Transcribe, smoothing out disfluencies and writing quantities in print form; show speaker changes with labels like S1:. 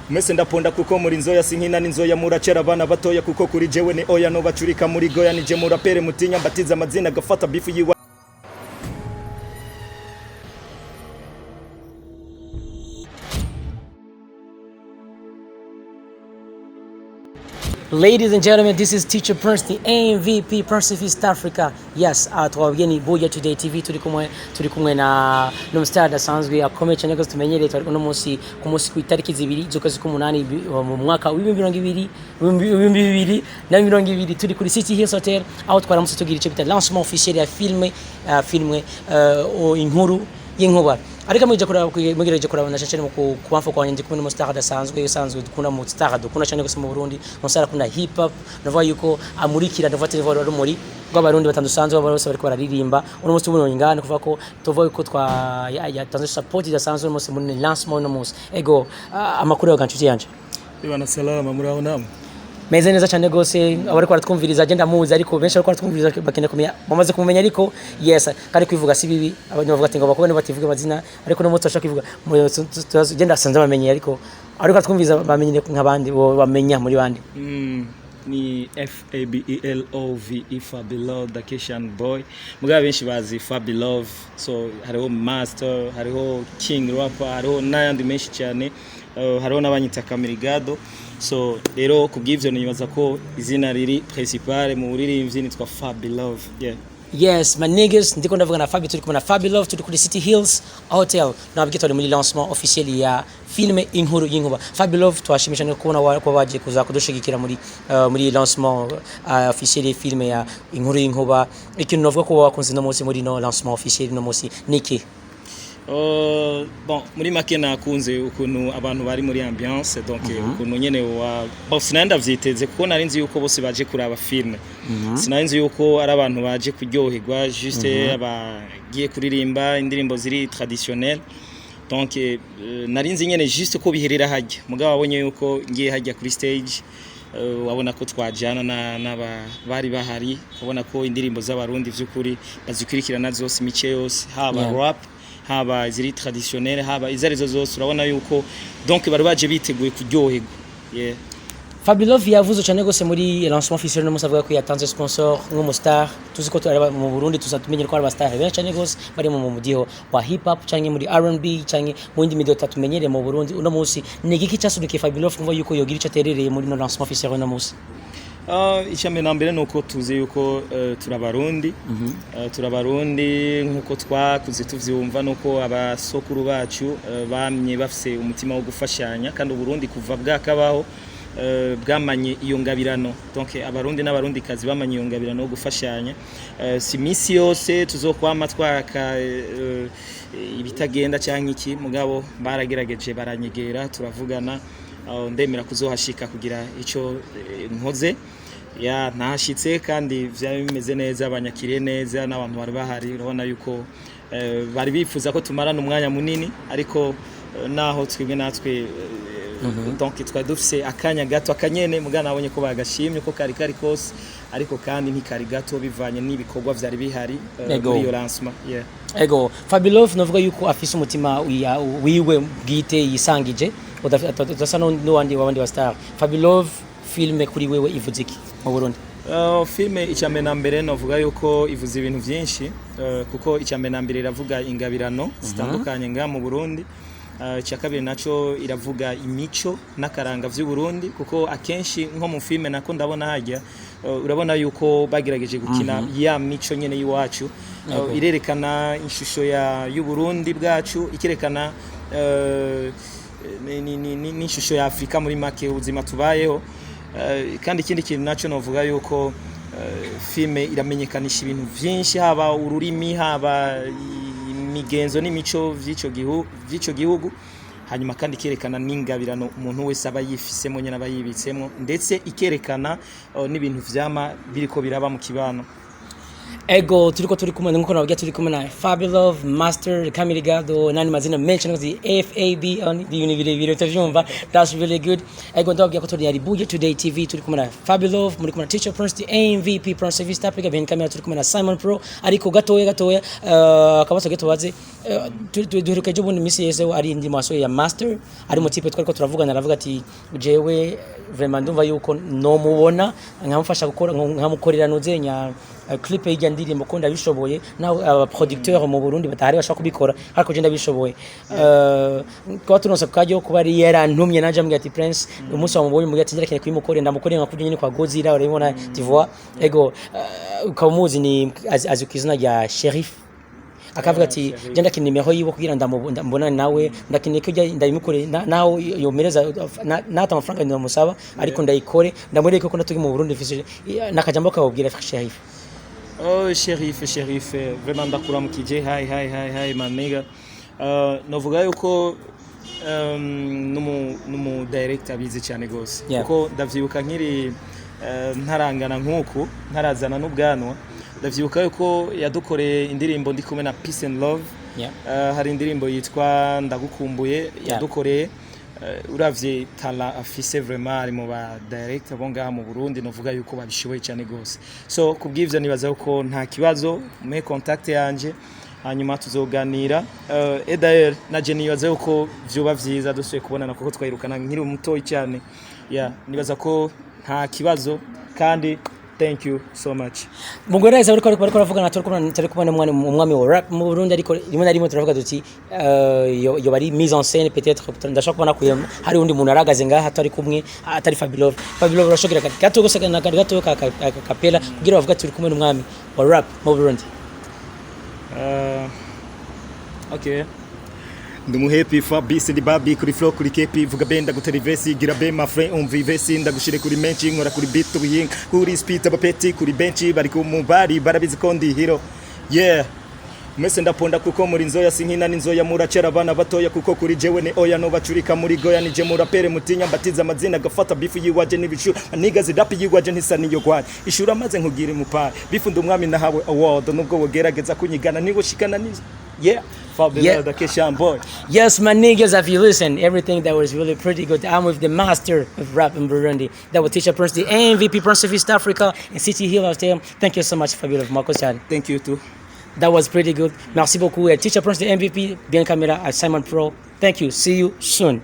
S1: Mwese ndaponda kuko muri nzoya, sinkina n'inzoya, muracera abana batoya kuko kuri jewe ni oya, no bacurika muri goya, nije murapere mutinya, mbatiza amazina gafata bifu yiwa.
S2: Ladies and gentlemen, this is Teacher Prince, the MVP Prince of East Africa. Yes, twababwiye ni Buja Today TV, turi kumwe na n'umustar adasanzwe akomeye cyane rwose tumenyereye. Twari uno munsi ku munsi ku itariki 2 z'ukwezi k'umunani mu mwaka w'ibihumbi mirongo ibiri 2020, turi kuri City Hills Hotel aho twaramutse tugira icyo bita lancement officiel ya filme Inkuru y'Inkuba. Ariko mugije kuraba, mugerageje kuraba na cyane mu kubamfo kwa ndi kumwe n'umustar adasanzwe, usanzwe dukunda, mu star dukunda cyane gose mu Burundi, umustar akunda hip hop, navuga yuko amurikira, ndavuga telefone rumuri rw'Abarundi batandusanzwe bose bariko bararirimba. Uno munsi tubonye ngana kuvuga ko tuvuga yuko twa yatanze support idasanzwe uno munsi muri lancement uno munsi. Ego, amakuru yawe, nshuti yanje?
S1: Ibana salama, muraho namwe?
S2: Meze neza cyane gose. Abariko baratwumviriza agenda muzi, ariko benshi bariko baratwumviriza bakeneye kumenya, bamaze kumenya, ariko yes, kandi kwivuga si bibi. Abantu bavuga ati ngo bakobwa ntibativuga amazina, ariko no munsi bashaka kwivuga genda sanze bamenye, ariko baratwumviriza bamenye nk'abandi bo bamenya muri bandi.
S1: Ni Fabelove, Fabelove the Kishan Boy, mugabo benshi bazi Fabelove. So hariho Master, hariho King Rapper, hariho n'ayandi menshi cyane. Hariho n'abanyita Kamirigado. So rero kubw'ivyo nibaza ko izina riri principal mu buririmbyi nitwa Fabelove, yeah.
S2: Yes, my niggas, ndiko ndavuga na Fabi, turi kumwe na Fabi Love, turi kuri City Hills Hotel. Nabwiye twari muri lancement officiel ya filme Inkuru y'Inkuba. Fabi Love, twashimisha no kubona ko waje kuza kudushigikira muri lancement officiel ya filme ya Inkuru y'Inkuba. Ikintu novuga ko wakunze no munsi muri no lancement officiel no munsi niki?
S1: Bon, muri make nakunze ukuntu abantu bari muri ambiance, donc ukuntu nyene wa bon, sinari ndavyiteze kuko nari nzi yuko bose baje kuraba film, sinari nzi yuko ari abantu baje kuryoherwa juste abagiye kuririmba indirimbo ziri traditionnel. Donc nari nzi nyene juste ko biherera hajya, mugabo wabonye yuko ngiye hajya kuri stage, wabona ko twajyana n'aba bari bahari, ubona ko indirimbo z'Abarundi vy'ukuri bazikurikirana zose, imice yose, haba rap, haba iziri traditionnel, haba izo arizo zose, urabona yuko donc bari baje biteguye kuryoherwa, yeah.
S2: Fabilove yavuze cyane gose muri lancement officiel no munsi, avuga ko yatanze sponsor nk'umustar. Tuzi ko turi mu Burundi, tuza tumenye ko ari abastar benshi cyane gose bari mu mudiho wa hip hop canke muri R&B canke mu yindi midiho tutamenyereye mu Burundi. Uno munsi ni igiki cyasunikiye Fabilove kumva yuko yogira ico aterereye muri no lancement officiel uno munsi?
S1: Icya mbere na mbere ni uko tuzi yuko turi Abarundi. Turi Abarundi nk'uko twakuze tuvyumva, nuko abasokuru bacu bamye bafise umutima wo gufashanya, kandi Uburundi kuva bwakabaho bwamanye iyo ngabirano. Donc Abarundi n'Abarundikazi bamanye iyo ngabirano yo gufashanya. Si misi yose tuzokwama twaka ibitagenda canke iki, mugabo baragerageje baranyegera, turavugana, ndemera kuzohashika kugira ico nkoze. Ya, nahashitse kandi vyari bimeze neza, banyakiriye neza n'abantu bari bahari. Urabona yuko bari bifuza ko tumarana umwanya munini, ariko naho twebwe natwe donc twari dufise akanya gato akanyene, mugana nabonye ko bagashimye ko kari kari kose, ariko kandi ntikari gato bivanye n'ibikorwa vyari bihari muri iyo lancement, yeah.
S2: Ego, Fabilove novuga yuko afise umutima wiwe bwite yisangije, udasa n'uwandi wabandi wa star. Fabilove, filme kuri wewe ivuze iki mu Burundi?
S1: Filme icya mbere na mbere novuga yuko ivuze ibintu byinshi, kuko icya mbere na mbere iravuga ingabirano zitandukanye nga mu Burundi. Icya kabiri naco iravuga imico n'akaranga vy'u Burundi, kuko akenshi nko mu filme nako ndabona hajya, urabona yuko bagerageje gukina ya mico nyene y'iwacu. Irerekana ishusho ya y'u Burundi bwacu, ikerekana n'ishusho ya Afrika muri make, ubuzima tubayeho. Kandi ikindi kintu nacyo novuga yuko filme iramenyekanisha ibintu vyinshi, haba ururimi, haba imigenzo n'imico vy'ico gihugu, hanyuma kandi ikerekana n'ingabirano umuntu wese aba yifisemo nyene, aba yibitsemo, ndetse ikerekana n'ibintu vyama biriko biraba mu kibano.
S2: Ego, turiko turi kumwe, nkuko nababwiye, turi kumwe na Fabilove Master Kamirigado nani mazina menshi nakoze FAB on ibintu birebire utavyumva. That's really good. Ego, ndababwiye ko turi ari Buja Today TV, turi kumwe na Fabilove, muri kumwe na Teacher Prince, the MVP Prince of East Africa behind camera, turi kumwe na Simon Pro. Ariko gatoya gatoya, akabazo gato baze, duheruka ejo bundi misi yese ari indi maso ya Master, ari mu type twariko turavugana, aravuga ati jewe vraiment ndumva yuko no mubona nkamufasha gukora, nkamukorera nuzenya clip y'ijya ndirimbo, ko ndabishoboye, naho aba producteur mu Burundi batahari bashaka kubikora, ariko je ndabishoboye. Kuba turonse kajyo kuba ari yarantumye nanje ambwira ati Prince, umunsi wamubonye mbwira ati ndakeneye kuyimukorera, ndamukorera nka kurya nyine kwa Godzilla, urabibona, tu vois. Ego, ukaba umuzi ni azi ku izina rya Sheriff, akavuga ati
S1: Sheriff.
S2: je ndakina nimero yiwe kugira ndamubonane nawe, ndakeneye ko ndabimukore naho yomereza nata amafaranga ndamusaba, ariko ndayikore ndamwereke ko naturi mu Burundi mfise nakajambo kababwira Sheriff.
S1: Oh, Sheriff, Sheriff, vraiment ndakuramukije. Hi, hi, hi, hi, my nigga. Novuga yuko numu director abizi cyane gose, kuko ndavyibuka nkiri ntarangana nkuku, ntarazana n'ubwanwa, ndavyibuka yuko yadukoreye indirimbo ndi kumwe na Peace and Love. Hari indirimbo yitwa Ndagukumbuye yadukoreye. Uravye talent afise, vraiment ari mu ba director bo ngaha mu Burundi novuga yuko babishoboye cyane gose. So kubw'ivyo nibaza yuko nta kibazo, muhe contact yanje hanyuma tuzoganira. Et d'ailleurs naje nibaza yuko vyoba vyiza dusuye kubonana, kuko twahirukana nkiri mutoyi cyane. Yeah, nibaza ko nta kibazo, kandi thank you so much.
S2: Mugore bariko baravugana, turi kumwe n'umwami, umwami wa rap mu Burundi, ariko rimwe na rimwe turavuga duti yo bari mise en scène, peut-être ndashaka kubona ko hari undi muntu aragaze ngaha atari kumwe, atari Fabilove. Fabilove, urashobora gato gusa na gato ka kapela kugira bavuga turi kumwe n'umwami wa rap mu Burundi?
S1: Okay. Ndumuhepi fa bisi ndi babi kuri flow kuri kepi vuga be ndagutera ivesi gira be my friend umva ivesi ndagushire kuri menshi nkora kuri beat ubuhinga kuri speed abapeti kuri benchi bari ku mubari barabizi ko ndi hero, yeah. Mwese ndaponda kuko muri nzoya sinkina n'inzoya, muracera abana batoya kuko kuri jewe ni oya, no bacurika muri goya nije murapere mutinya mbatiza amazina gafata bifu yiwaje n'ibishu niga zidapi yiwaje ntisa niyo gwanye ishura maze nkugira umupari bifu ndi umwami nahawe award nubwo wogerageza kunyigana niwo shikana ni yeah. Fabio the Keshan boy.
S2: Yes, my niggas, if you listen, everything that was really pretty good. I'm with the master of rap in Burundi. That will teach a Prince, the MVP Prince of East Africa and City Hill out there. Thank you so much, Fabio Mwakoze.
S1: Thank you too.
S2: That was pretty good. Merci beaucoup. Teacher Prince, the MVP, behind camera at Simon Pro. Thank you. See you soon.